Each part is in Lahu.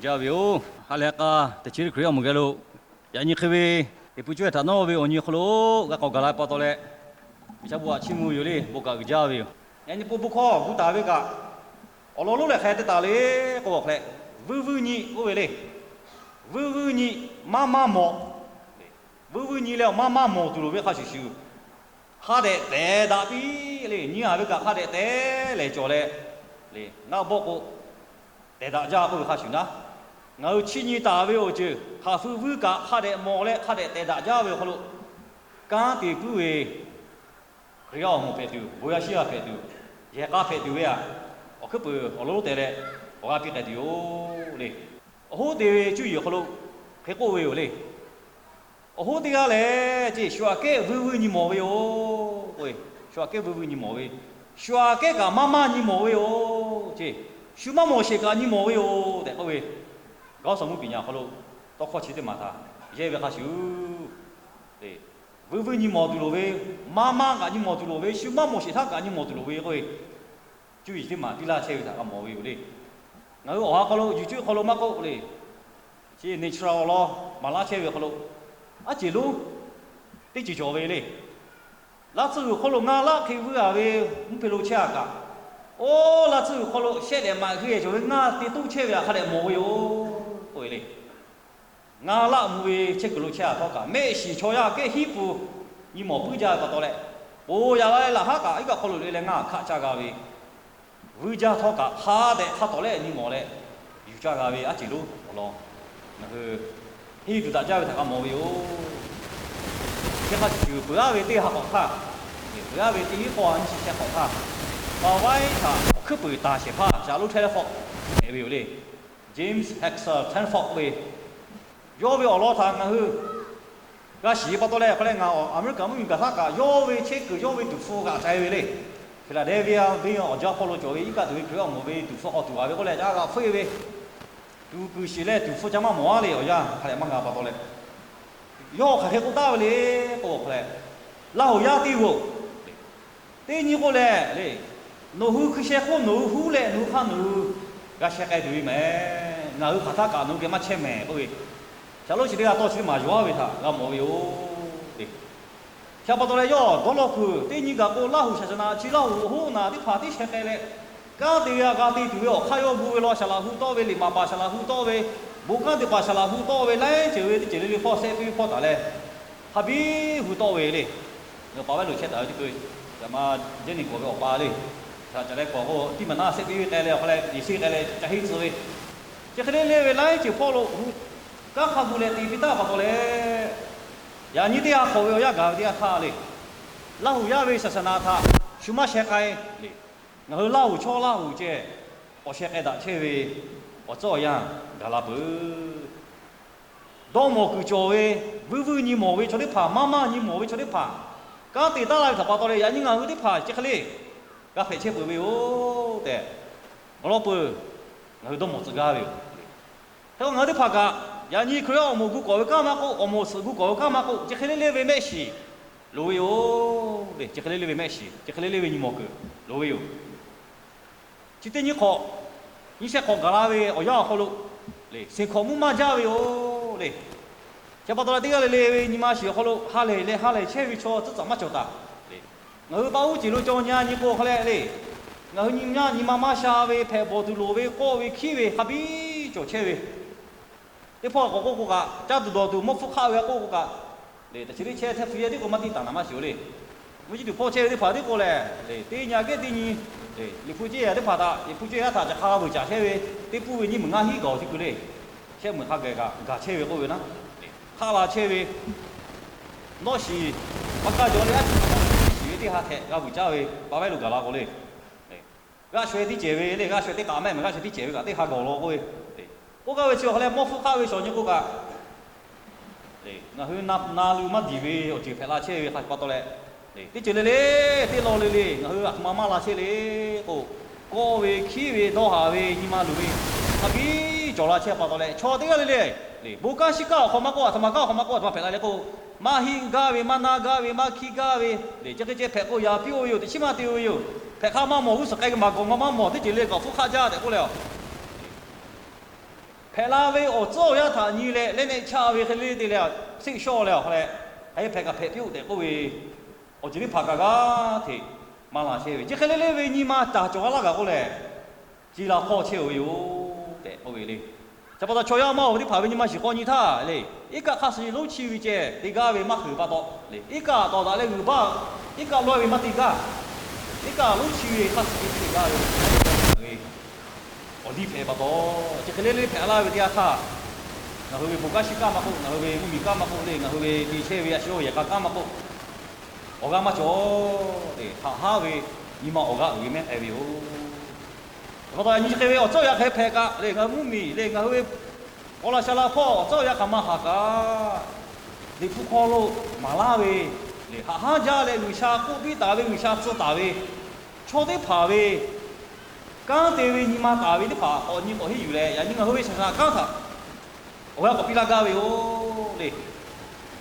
Jaˇ ve yoˬ. Ha lehˬ k'a teꞈ chi Hkriꞈ yaˇ awˬ moˍ geh lo, yaꞈ nyi hk'e ve, Liꞈ hpu cawˇ htaꞈ nawˇ ve awˬ nyi hk'aw lo g'a k'awꞈ gaˬ la pa taw leh, G'uiˬsha bon htaꞈ chiˇ mvuh ve yoˬ le. Bon kaꞈ uiˍ jaˇ ve yoˬ. Yaꞈ nyi po bon hkawˇ gu taˍ ve kaꞈ, awˬ lawn lonˉ lehˬ hk'aˬ hk'e te taˍ le k'o, hk'e leh vuiˇ vuiˇ nyi k'oˆ ve le. Vuiˇ vuiˇ nyi, maˇ maˇ mawˬ. Vuiˇ vuiˇ nyi leh awˬ maˇ maˇ mawˬ tuˬ loˍ ve hk'a shuˍ shuˍ, hk'a dehꞈ tehˬ daꞈ piˇ le. Nyi a ve kaꞈ hk'a dehꞈ tehˬ lehˬ cawˬ leh, le ngaˇ bawˆ k'o, tehˬ daꞈ jaˇ k'oˆ ve hk'a shuˍ naˉ, ngaˬ hui chiˇ nyi taˍ ve awˬ ceuˬ hk'aˬ hpu vuiˇ kaꞈ hk'a dehꞈ mawˬ leh hk'a dehꞈ tehˬ daꞈ jaˇ ve awˬ hk'aw lo, kanˉ te puiˉ ve Hkriꞈ yaˇ awˬ moˍ hpehꞈ tuˬ, bon yaˇ shiˉ yaˇ hpehꞈ tuˬ, yehˬ k'a hpehꞈ tuˬ ve aꞈ, awˬ hkuiˉ puiˍ awˬ lonˉ te leh awˬ g'aˇ piˇ k'ai tuˬ yoˬ le. Awˬ hoˉ te ve cuˇ yiˍ awˬ hk'aw lo hk'e k'oˆ ve yoˬ le. Awˬ hoˉ teˇ g'aˇ lehˬ, ce, shu aꞈ kehˉ vuiˇ vuiˇ nyi mawˬ ve yoˬ k'o, shu aꞈ kehˉ vuiˇ vuiˇ nyi mawˬ ve, shu aꞈ kehˉ kaꞈ maˇ maˇ nyi mawˬ ve yoˬ ce, shu maˇ mawˬ sheˍ kaꞈ nyi mawˬ ve yoˬ tehꞈ k'oˆ ve, Gawˇ suhˍ mvuhˇ piˍ nyi awˬ hk'aw lo tawˇ hkawˇ chi teˇ maˬ htaꞈ yehˇ ve hk'a shuˍ, vuiˇ vuiˇ nyi mawˬ tuˬ loˍ ve, maˇ maˇ kaꞈ nyi mawˬ tuˬ loˍ ve, shu maˇ mawˬ sheˍ htaˇ kaꞈ nyi mawˬ tuˬ loˍ ve k'oˆ ve, cuˇ yiˍ teˇ maˬ piˇ laˇ chehˇ ve htaꞈ g'a mawˬ ve yoˬ le. Ngaˬ hui awˬ ha hk'aw lo yuˬ cuˇ hk'aw lo maˇ k'oˆ le, chi nature awˬ lawn maˍ laˇ chehˇ ve awˬ hk'aw lo, aˉ ceˬ lonˉ teˇ ceuˬ cawˬ ve le. Laˇ tsuhˇ g'uiˬ hk'aw lo ngaˇ laˆ hk'e vuiˇ a ve mvuhˇ hpe lo chehˇ a kaꞈ, oˇ laˇ tsuhˇ g'uiˬ hk'aw lo shehˆ dehꞈ maꞈ hui e cawˬ ve ngaˇ te toˆ chehˇ ve htaꞈ hk'a dehꞈ mawˬ ve yoˬ k'oˆ ve le. Ngaˇ laˆ mvuh ve chehˇ kuiˬ lo chehˇ a htawˇ kaꞈ, mehˆ shiˍ chaw yaˇ kehˉ hiˉ pun nyi mawˬ puiˉ jaˇ ve pa taw leh, ponˬ yaꞈ la leh laꞈ haˉ kaꞈ iˉ kaˆ hk'aw lo le leh ngaˇ hkaˆ caˇ g'a ve, vuiˇ jaˇ htawˇ kaꞈ hk'a dehꞈ hk'a tawˍ leh nyi mawˬ leh yuˬ caˇ g'a ve aˉ ceˬ lonˉ awˬ lawn, ngaˬ hui henˇ tuˬ daꞈ jaˇ ve htaꞈ g'a mawˬ ve yoˬ. Chi hk'a shuˍ shuˍ, peuˬ aˉ ve teˇ ha k'awꞈ htaˇ, peuˬ aˉ ve teˇ hinˉ k'awˇ nyiˇ chi sheh k'awꞈ htaˇ, Hawaii htaꞈ awˬ hkuiˉ puiˍ taˍ shehˍ hpaˇ Charles Telford hpehꞈ ve yoˬ le. James Haxton Telford ve, yawˇ ve awˬ lawn htaꞈ ngaˬ hui g'a shiˍ pa taw leh, hk'e leh ngaˬ America mvuhˇmiˬ gaˬ htaˇ kaꞈ yawˇ ve chehˇ kuiˬ yawˇ ve tuˍ hpfuh g'aꞈ ca e ve le. Philadelphia venˇ awˬ jaˇ hpawˇ lo cawˬ ve iˉ kaˆ tuˬ ve Hkriꞈ awˬ moˍ ve tuˍ hpfuh hk'aw tuˬ a ve k'oˆ leh, caˇ g'a hpuˇ e ve, tuˍ kuiˬ shiˍ leh tuˍ hpfuh ca maˇ mawˬ a le. Awˬ yanˇ hk'a dehꞈ maˇ g'a pa taw leh, yawˇ hk'aˬ hk'e k'oˆ taˍ ve le k'o, hk'e leh, Laˇ huˍ yaˇ teˇ g'aˇ teˇ nyi k'oˆ leh le, nawˬ hui hkui sheh hk'oˆ nawˬ hui huˉ leh nawˬ hui hk'aˇ nawˬ hui g'a sheh k'ai tuˬ ve mehˍ. Ngaˬ hui hk'aˬ htaˇ kaꞈ nawˬ hui geh maˇ chehˇ mehˍ k'oˆ ve, Charles chi teˇ g'aˇ tawˇ chi teˇ maˬ yuˬ aˉ ve htaꞈ g'a mawˬ ve yoˬ le. Chi pa taw leh yawˇ dawˇ law kuiˬ teˇ nyi gaˬ k'o, Laˇ huˍ shaˍsaˍnaˍ chi Laˇ huˍ awˬ hoˉ naˬ teˇ hpaˍ tiˉ sheh k'ai leh, kanˉ te ve a g'a te tuˬ ve awˬ hk'aˇ yawˇ gu ve law, saˍ laꞈ hu tawˆ ve, liꞈ maˍ paˍ saˍ laꞈ hu tawˆ ve, bon kanˉ te paˍ saˍ laꞈ hu tawˆ ve, laiˉ ceuˬ ve teˇ ceuˬ le le hpawˇ sehˆ piˇ hpawˇ taˍ leh, hk'a biˇ hu tawˆ ve le. Ngaˬ hui paˍ vaiˉ lo chehˇ taˍ ve teˇ hkui, caꞈ ma Jenny k'awꞈ ve awˬ pa le, htaꞈ caꞈ leh k'awꞈ k'o, tiˇ maˍ naˉ sehˆ piˇ ve k'ai leh awˬ hk'a leh yeˬ sheˆ k'ai leh ca henˇ tcuh ve, chi hk'e le le ve laiˉ ceuˬ hpawˇ lo hu, kanˉ hk'a gu leh te piˇ taˍ pa taw leh, yaꞈ nyi teˇ g'aˇ hk'awꞈ ve awˬ yanˇ gaˬ ve teˇ g'aˇ htaˇ le, Laˇ huˍ yaˇ ve shaˍsaˍnaˍ htaꞈ shu maˇ sheh k'ai le. Ngaˬ hui Laˇ huˍ chaw Laˇ huˍ ceh k'awꞈ sheh k'ai daꞈ chehˇ ve awˬ tcuhˉ awˬ yanˇ gaˬ la peuˬ. Dawˇ mawˬ kuiˬ cawˬ ve, vuiˇ vuiˇ nyi mawˬ ve chaw teˇ hpaˍ, maˇ maˇ nyi mawˬ ve chaw teˇ hpaˍ, kanˉ te taˉ la ve htaꞈ pa taw leh, yaꞈ nyi ngaˬ hui teˇ hpaˍ chi hk'e le g'a hpehꞈ chehˇ peuˬ ve yoˬ tehꞈ, awˬ lawn peuˬ ngaˬ hui dawˇ mawˬ tcuh gaˇ ve yoˬ. Hk'e k'o ngaˬ hui teˇ hpaˍ kaꞈ, yaꞈ nyi Hkriꞈ yaˇ awˬ moˍ gu kawꞈ ve kanˉ maˇ k'oˆ, awˬ moˍ suhˍ gu kawꞈ ve kanˉ maˇ k'oˆ, chi hk'e le le ve mehˆ shiˍ loˍ ve yoˬ. Chi hk'e le le ve mehˆ shiˍ, chi hk'e le le ve nyi mawˬ kuiˬ loˍ ve yoˬ. Chi teˇ nyi hk'awꞈ, nyi sheh hk'awꞈ gaˬ la ve awˬ yanˇ awˬ hk'aw lo, le, seˍ hkawꞈ mvuhˇ maˇ jaˇ ve yoˬ le. Chi pa taw leh teˇ g'aˇ le le ve nyi ma shiˍ awˬ hk'aw lo ha lehˬ leh ha lehˬ chehˇ ve chaw tcuhˉ tcuhꞈ maˇ cawˬ taˍ le. Ngaˬ hui paˇ uˉ ceˬ lo caw nyi a nyi k'o hk'a leh le, ngaˬ hui nyi ma nyi ma maˇ sha ve, hpehꞈ bawˬ tuˬ loˍ ve, kawˆ ve hkiˉ ve hk'a biˇ cawˬ chehˇ ve, teˇ hpawˇ k'awꞈ k'oˆ k'o kaꞈ, caˇ tuˬ dawˬ tuˬ mawˇ hpfuhˇ hk'aˆ ve a k'oˆ k'o kaꞈ, le, teꞈ chi teˇ chehˇ htaˇ hpu yehˇ tiˉ k'o maˇ tiˇ taˍ naˍ maˇ shiˍ le. Mvuhˇ ciˇ tuˬ hpawˇ chehˇ ve teˇ hpaˍ tiˉ k'o lehˬ, le, teˇ nyi a kehˉ teˇ nyi, le, liꞈ hpu ceˇ yaˇ teˇ hpaˍ htaꞈ, liꞈ hpu ceˇ yaˇ htaꞈ caꞈ hk'a g'a vuiˬ caˍ chehˇ ve, teˇ puˇ ve nyiˇ meunˍ ngaˇ hinˉ gaˬ teˇ hkui le, chehˇ meunˍ hk'a gaˬ kaꞈ gaˬ chehˇ ve k'oˆ ve naˉ, hk'aˆ la chehˇ ve, nawˇ shiˍ maˇ kaˇ jaw le, aˉ shiˍ ve teˇ ha hpehꞈ g'a vuiˬ caˇ ve pa vaiˉ lo gaˬ la k'o le, g'aˇ shaweh tiˉ cehˬ ve le, g'aˇ shaweh teˇ k'aꞈ mehˆ mehˍ, g'aˇ shaweh tiˉ cehˬ ve kaꞈ teˇ ha gawˬ law k'oˆ ve, k'oˆ gaˇ ve chi awˬ hk'a leh mawˇ hpfuhˇ hk'aˆ ve shawˍ nyi k'o kaꞈ, ngaˬ hui na luˬ maˇ diˬ ve awˬ ceuˬ hpehꞈ la chehˇ ve hk'a pa taw leh, teˇ ceuˬ le le, teˇ law le le ngaˬ hui aˬ htoꞈ ma maˇ la chehˇ le k'o, kawˆ ve hkiˉ ve dawˇ haˍ ve nyi ma luˬ ve hk'a biˇ cawˬ la chehˇ pa taw leh, chaw teˇ g'aˇ le le, bon kanˉ shiˉ kanˉ awˬ hk'aw maˇ k'oˆ, aˬ htoꞈ ma kanˉ awˬ hk'aw maˇ k'oˆ, aˬ htoꞈ ma hpehꞈ la le k'o, maˇ heˆ gaˇ ve, maˇ na gaˇ ve, maˇ hkiˇ gaˇ ve, le, chi hk'e ceh hpehꞈ k'o yaꞈ piˇ-oˆ ve yoˬ, teꞈ chiˉ maˇ te-o ve yoˬ. Hpehꞈ hk'aˇ maˇ mawˬ g'uˇ suhˍ k'ai ve maˍ gawˬ ngaw maˇ mawˬ teˇ ceuˬ le kaꞈ hpfuhˇ hk'aˆ jaˇ tehꞈ k'oˆ leh, hpehꞈ la ve awˬ tcuhˉ awˬ yanˇ htaꞈ nyi leh leh nehˆ chaˇ ve hk'e le te leh, seˆ shawˇ leh awˬ hk'a leh, hk'aˬ hk'e hpehꞈ kaꞈ hpehꞈ piˇ-oˆ tehꞈ k'oˆ ve awˬ ceuˬ teˇ hpaˍ kaꞈ g'aˇ hteꞈ maˇ la chehˇ ve. Chi hk'e le le ve nyi ma taˍ cawˬ g'a laˇ gaˬ k'oˆ lehˬ, ci la hk'awˇ chehˇ-oˬ ve yoˬ tehꞈ k'oˆ ve le. Chi pa taw chaw yaˇ maˇ-oˬ ve teˇ hpaˍ ve nyi ma shiˍ k'awꞈ nyi htaˇ le, iˉ kaˆ hk'aˇ suh lonˉ chi ve ceh te gaˇ ve maˇ heuˬ pa taw le, iˉ kaˆ tawˍ daꞈ leh g'uiˬ baˆ, iˉ kaˆ lawˇ-e ve maˇ te gaˇ, iˉ kaˆ lonˉ chi ve hk'aˇ suh te gaˇ ve awˬ liˇ hpehꞈ pa taw, chi hk'e le le hpehꞈ laˇ ve teˇ yanˇ htaˇ, ngaˬ hui ve bon kanˉ shiˉ kanˉ maˇ k'oˆ, ngaˬ hui ve mvuhˇmiˬ kanˉ maˇ k'oˆ le, ngaˬ hui ve te chehˇ ve a shu yehˬ k'a kanˉ maˇ k'oˆ, awˬ g'aˇ maˇ cawˬ le. Haꞈ haˉ ve nyi ma awˬ g'aˇ uiˍ ve mehˉ k'ai ve yoˬ. Chi pa taw yaꞈ nyi chi hk'e ve awˬ tcuhˉ awˬ yanˇ hk'e hpehꞈ kaꞈ le, ngaˬ hui mvuhˇmiˬ le, ngaˬ hui ve paw la sha la hpawˇ awˬ tcuhˉ awˬ yanˇ hk'aˬ ma haˍ kaꞈ, Liꞈ hpu hk'aw lo maˍ laˇ ve le, haꞈ haˉ jaˇ leh G'uiˬsha k'oˆ piˇ taˍ ve, G'uiˬsha tcuh taˍ ve, chaw teˇ hpaˍ ve kanˉ te ve nyi ma taˍ ve teˇ hpaˍ k'awꞈ nyi k'awꞈ henˇ yuˬ leh, yaꞈ nyi ngaˬ hui ve shaˍ shaˍ kanˉ htaꞈ awˬ g'aˇ k'awꞈ piˇ laˇ gaˇ ve yoˬ le.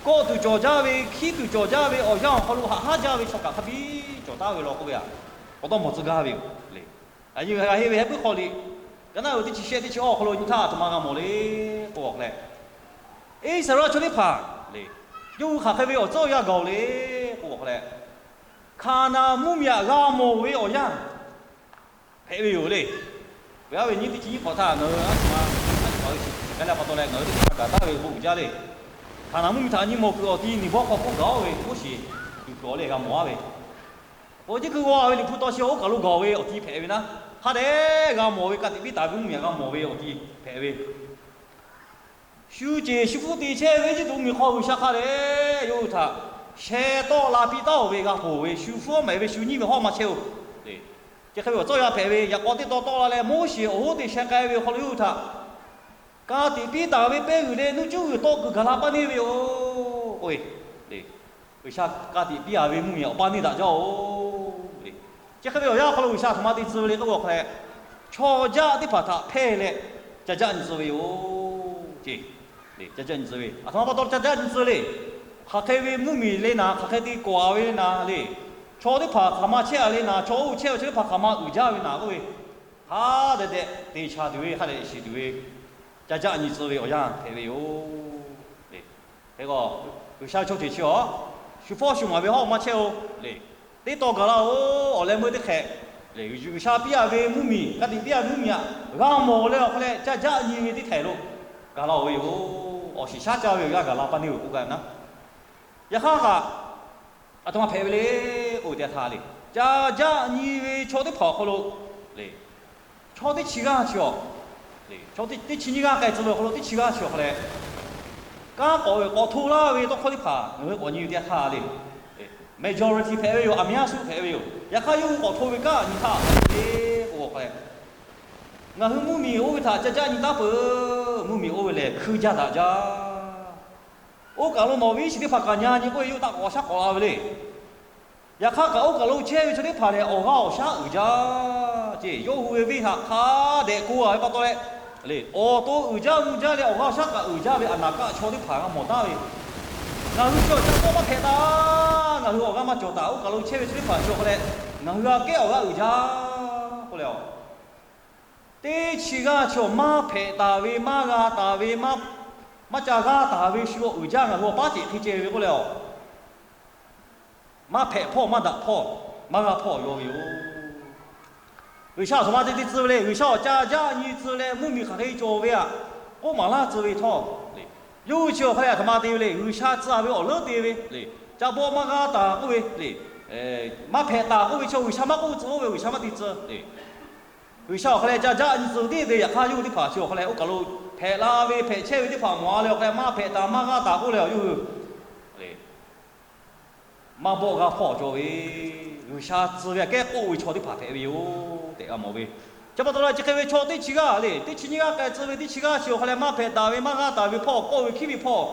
Kawˆ tuˬ cawˬ jaˇ ve, hkiˉ tuˬ cawˬ jaˇ ve awˬ yanˇ awˬ hk'aw lo haꞈ haˉ jaˇ ve chaw kaꞈ hk'a biˇ cawˬ taˍ ve law k'oˆ ve a, k'awꞈ dawˇ mawˬ tcuh gaˇ ve yoˬ le. Yaꞈ nyi g'a henˇ ve Heˍbrehˇ hk'aw liꞈ ka naˉ uiˍ teˇ chi shehˆ teˇ chi awˇ awˬ hk'aw lo nyi htaˇ aˬ htoꞈ ma g'a mawˬ le k'oˆ k'o leh, Iˉsaˍreˍlaˆ chaw teˇ hpaˍ le, yawˇ hui hk'aˬ hk'e ve awˬ tcuhˉ awˬ yanˇ gaˬ-oˬ le k'oˆ k'o leh, Hkaˍnanˍ mvuhˇmiˬ htaꞈ g'a mawˬ ve awˬ yanˇ hpehꞈ ve yoˬ le. Peuˬ aˉ ve nyiˇ teˇ chi nyiˇ hk'awꞈ htaˇ ngaˬ hui aˉ htoꞈ ma, aˉ htoꞈ ma ve chi hk'e leh pa taw leh ngaˬ hui teˇ hpaˍ gaˬ taˉ ve bon uiˍ jaˇ le. Hkaˍnanˍ mvuhˇmiˬ htaꞈ nyi mawˬ kuiˬ awˬ ti niˬ bawˇ hk'aw k'oˆ gaˬ-oˬ ve Moˉseˍ kuiˬ kuiˬ awˬ leh g'a mawˬ-aˉ ve, awˬ tiˉ hkui g'aw ve Liꞈ hpu taw chi oˇ kaˬ lo gaˬ ve awˬ ti hpehꞈ ve naˉ, hk'a dehꞈ g'a mawˬ ve ka tiꞈ piˇ taˍ ve mvuhˇmiˬ htaꞈ g'a mawˬ ve awˬ ti hpehꞈ ve, shu ceˬ shu hpfuhˇ te chehˇ ve Eˇjiˇtuꞈ mvuhˇmiˬ hk'aw G'uiˬsha hk'a dehꞈ yawˇ hui htaꞈ sheh tawˆ la piˇ taˉ-oˬ ve g'a ponˬ ve, shu hpfuhˇ maˍ ve shu nyiˇ ve hawˉ ma chehˇ-oˬ le. Chi hk'e ve awˬ tcuhˉ awˬ yanˇ hpehꞈ ve, yaꞈ k'aw teˇ taw tawˆ la leh Moˉseˍ awˬ hoˉ te sheh k'ai ve awˬ hk'aw lo yawˇ hui htaꞈ ka tiꞈ piˇ taˍ ve pehˇ g'uiˬ leh nuˇ cuˉ g'uiˬ tawˆ kuiˬ gaˬ la paˇ neˇ ve yoˬ k'oˆ ve le. G'uiˬsha ka tiꞈ piˇ-a ve mvuhˇmiˬ awˬ paˇ neˇ daꞈ jaˇ-oˬ le. Chi hk'e ve awˬ yanˇ hk'aw lo G'uiˬsha aˬ htoꞈ ma te tcuh ve le k'oˆ ve awˬ hk'a leh, chaw jaˆ teˇ hpaˍ htaꞈ hpehˇ leh ca jaˆ nyi tcuh ve yoˬ. Ca jaˆ nyi tcuh ve, aˬ htoꞈ ma pa taw ca jaˆ nyi tcuh le. Hk'aˬ hk'e ve mvuhˇmiˬ le naˍ, hk'aˬ hk'e te kawꞈ-a ve le naˍ le, chaw teˇ hpaˍ hk'aˬ ma chehˇ-a le naˍ, chaw oˇ chehˇ-a chaw teˇ hpaˍ hk'aˬ ma uiˍ jaˇ ve naˍ k'oˆ ve, hk'a dehꞈ dehꞈ te cha tuˬ ve, hk'a dehꞈ shiˍ tuˬ ve, ca jaˆ nyi tcuh ve awˬ yanˇ hpehꞈ ve yoˬ. Hk'e k'o, G'uiˬsha chaw ceuˬ chi awˬ shu hpawˇ shu maˍ ve hawˉ maˇ chehˇ-oˬ le. Teˇ taw gaˬ la-oˬ, awˬ leh meuˇ teˇ hk'ehꞈ le, G'uiˬsha piˇ-a ve mvuhˇmiˬ, ka tiꞈ piˇ-a ve mvuhˇmiˬ htaꞈ g'a mawˬ leh awˬ hk'a leh ca jaˆ nyi ve teˇ htehꞈ lo gaˬ la-oˬ ve yoˬ. Awˬ shiˍ shaˉ caˇ ve awˬ g'aˇ gaˬ la paˇ neˇ ve k'oˆ gaˇ ve naˉ, yaꞈ hk'aˇ kaꞈ aˬ htoꞈ ma hpehꞈ ve le k'oˆ ve teˇ htaˇ le, ca jaˆ nyi ve chaw teˇ hpaˍ awˬ hk'aw lo le, chaw teˇ chi g'aˇ chi awˬ, teˇ chi nyiˇ g'aˇ k'ai tcuh ve awˬ hk'aw lo teˇ chi g'aˇ chi awˬ hk'a leh, kanˉ k'awꞈ ve k'awꞈ hto laˇ ve tawˇ hkawˇ teˇ hpaˍ ngaˬ hui k'awꞈ nyi ve teˇ htaˇ le, majority hpehꞈ ve yoˬ, aˬ miˉ aˉ suˆ hpehꞈ ve yoˬ. Yaꞈ hk'aˇ yawˇ hui k'awꞈ hto ve kanˉ nyi htaˇ le k'oˆ ve awˬ hk'a leh, ngaˬ hui mvuhˇmiˬ oˇ ve htaꞈ ca jaˆ nyi taˉ peuˬ. Mvuhˇmiˬ oˇ ve lehˬ hkui jaˇ daꞈ jaˇ. Oˇ kaˬ lo nawˬ ve iˉ shiˍ teˇ hpaˍ kaꞈ nyi nyi k'oˆ ve, yawˇ hui htaꞈ k'awꞈ awˬ shaˉ k'awꞈ la ve le. Yaꞈ hk'aˇ kaꞈ oˇ kaˬ lo chehˇ ve chaw teˇ hpaˍ lehˬ, awˬ g'aˇ awˬ shaˉ uiˍ jaˇ ce. Yawˇ hui ve venˇ htaꞈ hk'a dehꞈ ko-a ve pa taw leh, awˬ to uiˍ jaˇ mvuh jaˇ leh awˬ g'aˇ awˬ shaˉ kaꞈ uiˍ jaˇ ve aˬ naˍ kaˆ chaw teˇ hpaˍ g'a mawˬ taˉ ve, ngaˬ hui chi awˬ ca tawˇ maˇ hpehꞈ taˍ. Ngaˬ hui awˬ g'aˇ maˇ cawˬ taˍ. Oˇ kaˬ lo chehˇ ve chaw teˇ hpaˍ chi awˬ hk'a leh, ngaˬ hui aꞈ kehˉ awˬ g'aˇ uiˍ jaˇ k'oˆ leh, teˇ chi g'aˇ chi awˬ maˇ hpehꞈ taˍ ve, maˇ g'a taˍ ve, maˇ ca g'aˇ taˍ ve shu awˬ uiˍ jaˇ ngaˬ hui awˬ paˉ ceꞈ hk'e ceh ve k'oˆ leh, maˇ hpehꞈ hpawˇ, maˇ daꞈ hpawˇ, maˇ g'a hpawˇ yaw ve yoˬ. G'uiˬsha aˬ htoꞈ ma te te tcuh ve le. G'uiˬsha awˬ ca jaˆ nyi tcuh leh mvuhˇmiˬ hk'aˬ hk'e cawˬ ve aꞈ k'oˆ maˍ laˇ tcuh ve htawˇ, yawˇ hui chi awˬ hk'a leh aˬ htoꞈ ma te ve le. G'uiˬsha tcuh ve awˬ leuˉ te ve le. Ca bawˆ maˇ g'a taˍ k'oˆ ve le, maˇ hpehꞈ taˍ k'oˆ ve chi G'uiˬsha maˇ k'oˆ tcuh-oˬ ve, G'uiˬsha maˇ te tcuh le. G'uiˬsha awˬ hk'a leh ca jaˆ nyi tcuh tiˉ te. Yaꞈ hk'aˇ yawˇ hui teˇ hpaˍ chi awˬ hk'a leh oˇ kaˬ lo hpehꞈ la ve hpehꞈ chehˇ ve teˇ hpaˍ mawˬ-a leh awˬ hk'a leh maˇ hpehꞈ taˍ maˇ g'a taˍ k'oˆ leh, yawˇ hui maˇ bawˆ g'a hpawˇ cawˬ ve, G'uiˬsha tcuh ve aꞈ kehˉ k'oˆ ve chaw teˇ hpaˍ hpehꞈ ve yoˬ tehꞈ g'a mawˬ ve. Chi pa taw leh chi hk'e ve chaw teˇ chi g'aˇ le, teˇ chi nyiˇ g'aˇ k'ai tcuh ve teˇ chi g'aˇ chi awˬ hk'a leh maˇ hpehꞈ taˍ ve, maˇ g'a taˍ ve hpawˇ k'oˆ ve hkiˉ ve hpawˇ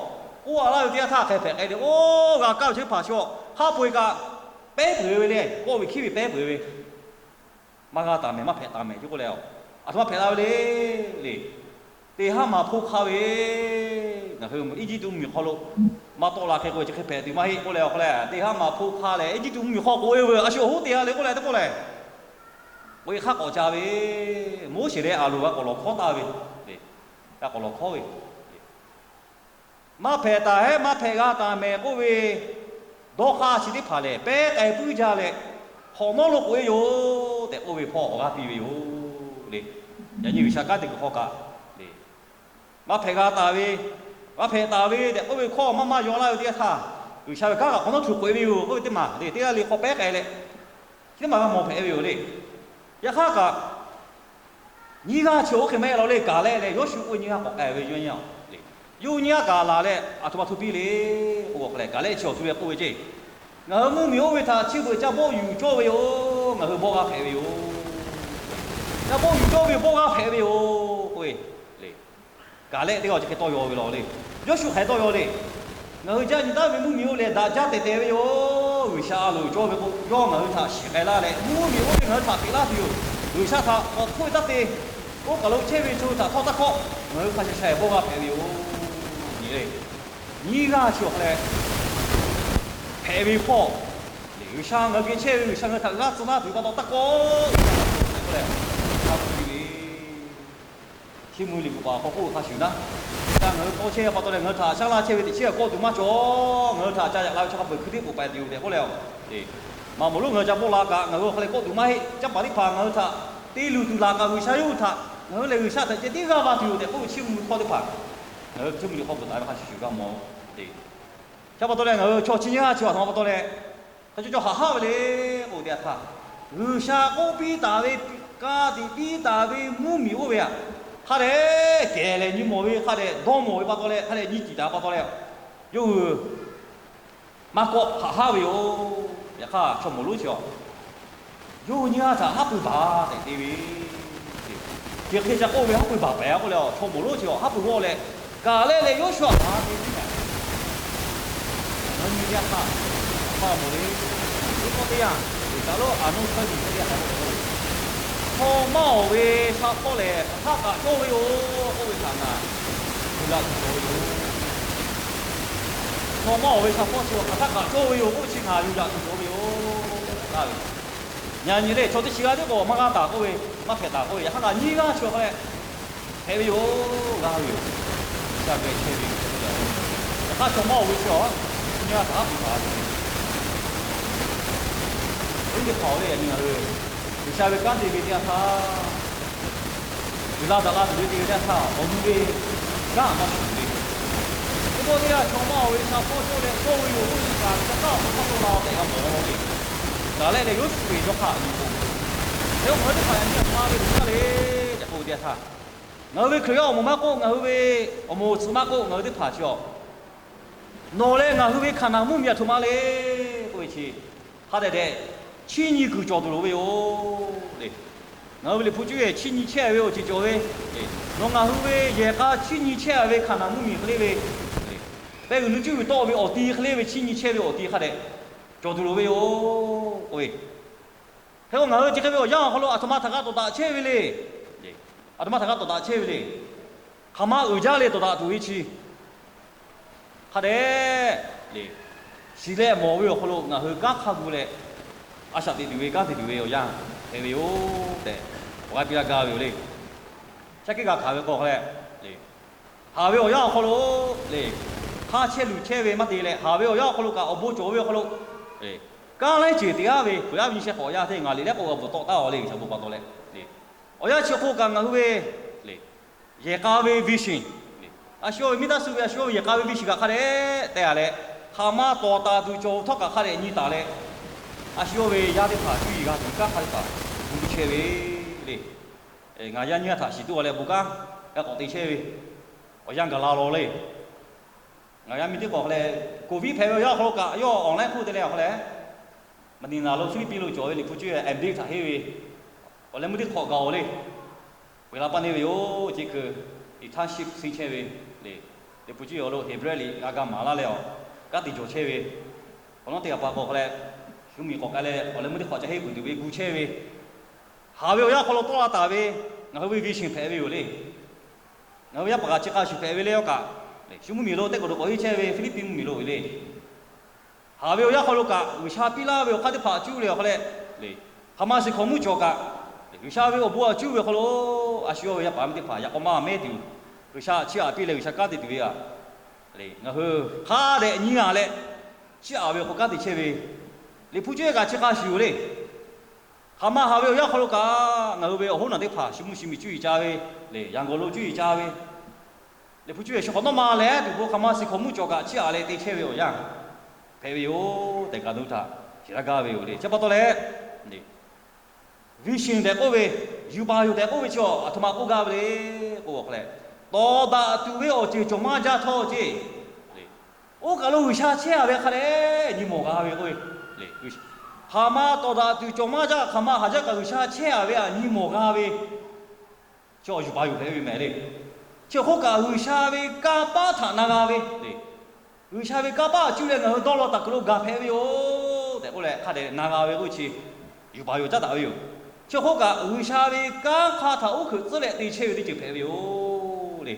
k'oˆ-a laˇ ve teˇ yanˇ htaˇ hk'e hpehꞈ k'ai le. Oˇ g'a kaˇ ve chaw teˇ hpaˍ chi hk'a peu-eˬ kaꞈ pehˉ peuˬ ve le. K'oˆ ve hkiˉ ve pehˉ peuˬ ve, maˇ g'a taˍ mehˍ, maˇ hpehꞈ taˍ mehˍ ce k'oˆ leh, aˬ htoꞈ ma hpehꞈ la ve le le. Teˇ haˉ maˍ hpoˇ hk'aˇ ve, ngaˬ hui Eˇjiˇtuꞈ mvuhˇmiˬ hk'aw lo maˇ tawˆ la hk'e k'oˆ ve chi hk'e hpehꞈ tuˬ maˇ heˆ k'oˆ leh awˬ hk'a leh, teˇ haˉ maˍ hpoˇ hk'aˇ leh Eˇjiˇtuꞈ mvuhˇmiˬ hk'aw k'oꞈ-e ve a shu awˬ hoˉ te-a le k'oˆ leh teˇ pawˆ lehˬ, k'oꞈ-e hk'aˇ k'awꞈ ca ve, Moˉseˍ leh Aˍronˍ g'a k'awꞈ lawˬ hkawˉ taˍ ve le. G'a k'awꞈ lawˬ hkawˉ ve, maˇ hpehꞈ taˍ hehˉ, maˇ hpehꞈ g'a taˍ mehˍ k'oˆ ve dawˇ hk'aˇ chi teˇ hpaˍ lehˬ, pehˉ k'ai puiˉ jaˇ leh, hk'awꞈ nawˉ lo k'oꞈ e yoˬ tehꞈ k'oˆ ve hpawˇ awˬ g'aˇ piˇ ve yoˬ le. Yaꞈ nyi G'uiˬsha kanˉ te kuiˬ hk'aw kaꞈ le, maˇ hpehꞈ g'a taˍ ve, maˇ hpehꞈ taˍ ve tehꞈ k'oˆ ve hkawˇ maˇ maˇ yaw laˇ ve teˇ yanˇ htaˇ, G'uiˬsha ve kanˉ kaꞈ hk'awꞈ nawˉ htu k'oꞈ e ve yoˬ k'oˆ ve teˇ maˬ le, teˇ g'aˇ le hk'aw pehˉ k'ai leh, chi teˇ maˬ g'a mawˬ hpehꞈ ve yoˬ le. Yaꞈ hk'aˇ kaꞈ, nyiˇ g'aˇ chi awˬ hk'e maˇ heˆ law le, Kaˍlehˆ leh Yoˇsuˆ k'oˆ ve nyiˇ g'aˇ k'awꞈ k'ai ve yawˇ nyi a le. Yawˇ hui nyiˇ g'aˇ kaꞈ laˬ leh aˬ htoꞈ ma htoꞈ piˇ le k'o, k'awꞈ k'ai leh Kaˍlehˆ chi awˬ htoꞈ le k'oˆ ve ceˇ, ngaˬ hui mvuhˇmiˬ oˇ ve htaꞈ chi beuꞈ ca bawˆ yuˬ cawˇ ve yoˬ. Ngaˬ hui bawˆ g'aˇ hpehꞈ ve yoˬ. Ca bawˆ yuˬ cawˇ ve bawˆ g'aˇ hpehꞈ ve yoˬ k'oˆ ve le. Kaˍlehˆ teˇ g'aˇ chi hk'e tawˇ yaw ve law le. Yoˇsuˆ hk'aˬ hk'e tawˇ yaw le. Ngaˬ hui jaˇ nyi taˉ ve mvuhˇmiˬ oˇ lehˬ, daꞈ jaˇ tehˬ tehˬ ve yoˬ. G'uiˬsha a loˍ cawˇ ve k'o, yawˇ ngaˬ hui htaꞈ shiˍ k'ai laˇ leh, mvuhˇmiˬ oˇ ve ngaˬ hui htaꞈ peꞈ laˇ tuˬ yoˬ. G'uiˬsha htaꞈ k'awꞈ htoˆ ve taˇ te. Oˇ kaˬ lo chehˇ ve chaw hui htaꞈ htawˇ taˇ hkawˆ. Ngaˬ hui hk'a shuˍ shuˍ bawˆ g'aˇ hpehꞈ ve yoˬ. Nyi le, nyiˇ g'aˇ chi awˬ hk'aw leh hpehꞈ ve hpawˇ, G'uiˬsha ngaˬ hui geh chehˇ ve, G'uiˬsha ngaˬ hui htaꞈ g'aˇ tcuh laˇ tuˬ pa taw taˇ kawˆ k'oˆ leh, a hpu ve, Chiˇ mvuh liꞈ bvuhꞈ paˍ hk'aw k'oˆ ve hk'a shuˍ naˉ, ngaˬ hui k'awꞈ chehˇ pa taw leh ngaˬ hui htaꞈ shaˉ laˇ chehˇ ve teꞈ chiˉ k'awˆ tuˬ maˇ cawˬ. Ngaˬ hui htaꞈ ca yaꞈ la ve chaw hk'a peu-eˬ hkui teˇ k'oˍ paiˍ tuˬ yoˬ tehꞈ k'oˆ leh, maꞈ moˍ lonˉ ngaˬ hui ca bawˆ la kaꞈ ngaˬ hui awˬ hk'aw leh kawˆ tuˬ maˇ heˆ. Caˇ paˍ teˇ hpaˍ ngaˬ hui htaꞈ te luˬ tuˬ laˬ kaꞈ G'uiˬsha yawˇ hui htaꞈ ngaˬ hui lehˬ G'uiˬsha htaꞈ ceh tiˉ g'aˇ va tuˬ yoˬ tehꞈ k'oˆ ve Chiˇ mvuh hkawˇ teˇ hpaˍ ngaˬ hui Chiˇ mvuh liꞈ hk'aw bvuhꞈ taˍ ve hk'a shuˍ shuˍ g'a mawˬ. Chi pa taw leh ngaˬ hui chaw chi nyiˇ g'aˇ chi awˬ htoꞈ ma pa taw leh, hk'a caw caw haꞈ haˉ ve le k'oˆ teˇ yanˇ htaˇ, G'uiˬsha k'oˆ piˇ taˍ ve, ka tiꞈ piˇ taˍ ve mvuhˇmiˬ oˇ ve aꞈ, hk'a dehꞈ kehˬ lehˬ nyi mawˬ ve, hk'a dehꞈ dawˇ mawˬ ve pa taw leh, hk'a dehꞈ nyi tiˍ taˍ pa taw leh, yawˇ hui maˇ kawˆ haꞈ haˉ ve yoˬ. Yaꞈ hk'aˇ chaw mawˬ lonˉ chi a, yawˇ hui nyiˇ g'aˇ htaꞈ haˉ pui baˬ tehꞈ te ve, chi hk'e ca k'oˆ ve haˉ pui baˬ pehˍ a k'oˆ leh, chaw mawˬ lonˉ chi a haˉ pui g'awˇ leh, Kaˍlehˆ leh Yoˇsuˆ a te teˇ hpaˍ, ngaˬ hui nyi teˇ yanˇ htaˇ, a pa mawˬ le, teˇ pawˆ teˇ yanˇ, Iˉsaˍreˍlaˆ a naˇ hk'aˇ nyi teˇ yanˇ htaˇ, chaw maˇ awˬ ve sha hpawˇ lehˬ hk'aˬ htaˆ kaꞈ cawˇ ve yoˬ k'oˆ ve htaꞈ ngaˬ yuˬ yaꞈ tuˬ cawˬ ve yoˬ. Chaw maˇ awˬ ve sha hpawˇ chi hk'aˬ htaˆ kaꞈ cawˇ ve yoˬ k'oˆ chi ngaˬ yuˬ yaꞈ tuˬ cawˬ ve yoˬ. Yaꞈ nyi le, chaw teˇ chi g'aˇ tiˉ k'o maˇ g'aˇ taˍ k'oˆ ve, maˇ hpehꞈ taˍ k'oˆ ve, yaꞈ hk'aˇ ngaˬ nyiˇ g'aˇ chi awˬ hk'aw leh hpehꞈ ve yoˬ, g'a ve yoˬ. G'uiˬsha geh chehˇ ve yoˬ. Yaꞈ hk'aˇ chaw maˇ awˬ ve chi a, nyiˇ g'aˇ htaꞈ haˉ pui baˬ ve, teˇ hpaˍ-oˬ le, yaꞈ nyi ngaˬ hui G'uiˬsha ve kanˉ te ve teˇ yanˇ htaˇ, uiˍ la daꞈ la tuˬ ve te ve teˇ yanˇ htaˇ, awˬ nu ve kanˉ a maˇ shuˍ ve, teˇ pawˆ teˇ yanˇ chaw maˇ awˬ ve sha hpawˇ cawˇ leh cawˇ ve yoˬ k'oˆ ve kaꞈ, ca taˇ awˬ hk'aw hk'aw to la-o tehꞈ g'a mawˬ ve, Kaˍlehˆ leh Yoˇsuˆ ve yawˇ hk'aˇ nyi k'o, hk'e k'o ngaˬ hui teˇ hpaˍ yaꞈ nyi a htoꞈ ma ve G'uiˬsha le tehꞈ k'oˆ ve teˇ yanˇ htaˇ, ngaˬ hui ve Hkriꞈ yaˇ awˬ moˍ maˇ k'oˆ, ngaˬ hui ve awˬ moˍ tcuh maˇ k'oˆ, ngaˬ hui teˇ hpaˍ chi a, nawˬ leh ngaˬ hui ve Hkaˍnanˍ mvuhˇmiˬ a htoꞈ ma le k'oˆ ve chi, hk'a dehꞈ dehꞈ chiˇ nyi kuiˬ cawˬ tuˬ loˍ ve yoˬ le. Ngaˬ hui ve Liꞈ hpu cuˇ yehˬ chiˇ nyi chehˇ ve awˬ ceuˬ cawˬ ve, nawˬ ngaˬ hui ve yehˬ k'a chiˇ nyi chehˇ ve Hkaˍnanˍ mvuhˇmiˬ hk'e le ve, pehˇ g'uiˬ nuˇ cuˇ g'uiˬ tawˆ ve awˬ ti hk'e le ve chiˇ nyi chehˇ ve awˬ ti hk'a dehꞈ cawˬ tuˬ loˍ ve yoˬ k'oˆ ve. Hk'e k'o ngaˬ hui chi hk'e ve awˬ yanˇ awˬ hk'aw lo aˬ htoꞈ ma htaꞈ g'a tawˍ daꞈ chehˇ ve le. Aˬ htoꞈ ma htaꞈ g'a tawˍ daꞈ chehˇ ve le. Hk'aˬ ma uiˍ jaˇ leh tawˍ daꞈ tuˬ ve chi hk'a dehꞈ le, shiˍ leh mawˬ ve awˬ hk'aw lo ngaˬ hui kanˉ hk'a gu leh, a shaꞈ teꞈ tuˬ ve kanˉ te tuˬ ve awˬ yanˇ hpehꞈ ve yoˬ tehꞈ, awˬ g'aˇ piˇ laˇ gaˇ ve yoˬ le. Shaˉ hkiˆ g'a hkanˍ ve k'o hk'a leh, haˍ ve awˬ yanˇ awˬ hk'aw lo le, hk'aˇ chehˇ luˬ chehˇ ve maˇ te leh, haˍ ve awˬ yanˇ awˬ hk'aw lo kaꞈ awˬ bon cawˬ ve awˬ hk'aw lo, kanˉ laiˉ ceuˬ teꞈ g'aˇ ve Hkriꞈ yaˇ ve nyi sheh k'awꞈ yaˇ teˇ ngaˬ liꞈ leh k'o g'a bvuhꞈ tawˆ taˉ-a le, G'uiˬsha bon pa taw leh, awˬ yanˇ chi hk'oˆ kaꞈ ngaˬ hui ve le, yehˬ k'a ve vision, a shu yawˇ ve miˇ taˇ suh ve a shu yawˇ ve yehˬ k'a ve vision kaꞈ hk'a dehꞈ teh-a leh, hk'aˬ ma tawˍ taˍ tuˬ cawˬ htawˇ kaꞈ hk'a dehꞈ nyi taˍ leh, a shu yawˇ ve yaˇ teˇ hpaˍ cuˇ yiˍ g'a tuˬ kanˉ hk'a teˇ hpaˍ gu chehˇ ve le. Ngaˬ yaˇ nyiˇ g'aˇ htaꞈ shiˍ tuˬ a leh bon kanˉ g'a k'awꞈ te chehˇ ve awˬ yanˇ gaˬ la law le. Ngaˬ yaˇ miˇ teˇ hk'awꞈ hk'a leh, COVID hpehꞈ ve awˬ yanˇ awˬ hk'aw lo kaꞈ yawˇ online hk'oˆ te leh awˬ hk'a leh, Manila lo Philippines lo cawˬ ve Liꞈ hpu cuˇ yehˬ MBIC htaꞈ henˇ ve awˬ leh meuˇ teˇ hk'awꞈ gaˬ-oˬ le. Peuˬ la paˇ neˇ ve yoˬ. Chi hkui internship suh chehˇ ve le. Liꞈ hpu cuˇ yehˬ awˬ lo Heˍbrehˇ liꞈ g'a ga maˍ laˇ leh awˬ kanˉ te jawˬ chehˇ ve, awˬ lawˉ teˇ g'aˇ pa k'o hk'a leh, shu miˬ k'awꞈ k'ai leh awˬ leh meuˇ teˇ hk'awꞈ ca henˇ peuˬ tuˬ ve gu chehˇ ve, haˍ ve awˬ yanˇ hk'aw lo tawˆ la taˍ ve ngaˬ hui ve vision hpehꞈ ve yoˬ le. Ngaˬ hui ve yaˇ paˍ kaꞈ chi hk'a shuˍ hpehꞈ ve le. Awˬ kaꞈ shu mvuhˇmiˬ lo teˇ k'oˍ lo k'awꞈ henˇ chehˇ ve Philippines mvuhˇmiˬ lo ve le. Haˍ ve awˬ yanˇ hk'aw lo kaꞈ G'uiˬsha piˇ laˇ ve awˬ hk'aˇ teˇ hpaˍ cuˇ leh awˬ hk'a leh, hk'aˬ ma shiˍ hkawꞈ mvuhˇ cawˬ kaꞈ, G'uiˬsha ve awˬ bon a cuˇ ve awˬ hk'aw lo, a shu yawˇ ve yaˇ paˍ miˇ teˇ hpaˍ yaꞈ k'aw maˇ mehˉ tuˬ, G'uiˬsha chiˇ aꞈ piˇ leh G'uiˬsha kanˉ te tuˬ ve aꞈ, ngaˬ hui hk'a dehꞈ nyi a leh, chiˇ aꞈ ve awˬ hk'aw kanˉ te chehˇ ve, Liꞈ hpu cuˇ kaꞈ chi hk'a shuˍ yoˬ le. Hk'aˬ ma haˍ ve awˬ yanˇ hk'aw lo kaꞈ ngaˬ hui ve awˬ hoˉ naˬ teˇ hpaˍ shu mvuhˇ shu miˬ cuˇ yiˍ ca ve, le, Yanˍ gawˬ lo cuˇ yiˍ ca ve, Liꞈ hpu cuˇ yaꞈ shu hk'awꞈ nawˉ ma leh tuˬ k'o, hk'aˬ ma suh hkawꞈ mvuhˇ cawˬ kaꞈ chiˇ aꞈ leh te chehˇ ve awˬ yanˇ hpehꞈ ve yoˬ tehꞈ kaꞈ nawˬ hui htaꞈ shiˍ laˇ gaˇ ve yoˬ le. Chi pa taw leh, vision tehꞈ k'oˆ ve, yuˬ baˬ yoˬ tehꞈ k'oˆ ve chi aˬ htoꞈ ma k'oˆ gaˇ ve le k'o, a hk'a leh, tawˍ daꞈ tuˬ ve awˬ ceuˬ cawˬ maˇ jaˇ htawˇ ceˇ, oˇ kaˬ lo G'uiˬsha chehˇ a ve hk'a dehꞈ nyi mawˬ g'a ve k'oˆ ve, hk'aˬ ma tawˍ daꞈ tuˬ cawˬ maˇ jaˇ, hk'aˬ ma haˍ jaˇ kaꞈ G'uiˬsha chehˇ a ve aꞈ nyi mawˬ g'a ve, chi awˬ yuˬ baˬ yoˬ hpehꞈ ve mehˍ le. Chi awˬ hk'oˆ kaꞈ G'uiˬsha ve kanˇ paˆ htaꞈ na g'a ve, G'uiˬsha ve kanˇ paˆ aꞈ cuˇ leh ngaˬ hui dawˇ law taˍ kuiˬ lo gaˬ hpehꞈ ve yoˬ tehꞈ k'oˆ leh, hk'a dehꞈ na g'a ve k'oˆ ve chi yuˬ baˬ yoˬ caˉ daꞈ ve yoˬ. Chi awˬ hk'oˆ kaꞈ G'uiˬsha ve kanˉ hk'a htaꞈ oˉ hkeuꞈ tcuhˉ leh te chehˇ ve teˇ ceuˬ hpehꞈ ve yoˬ le.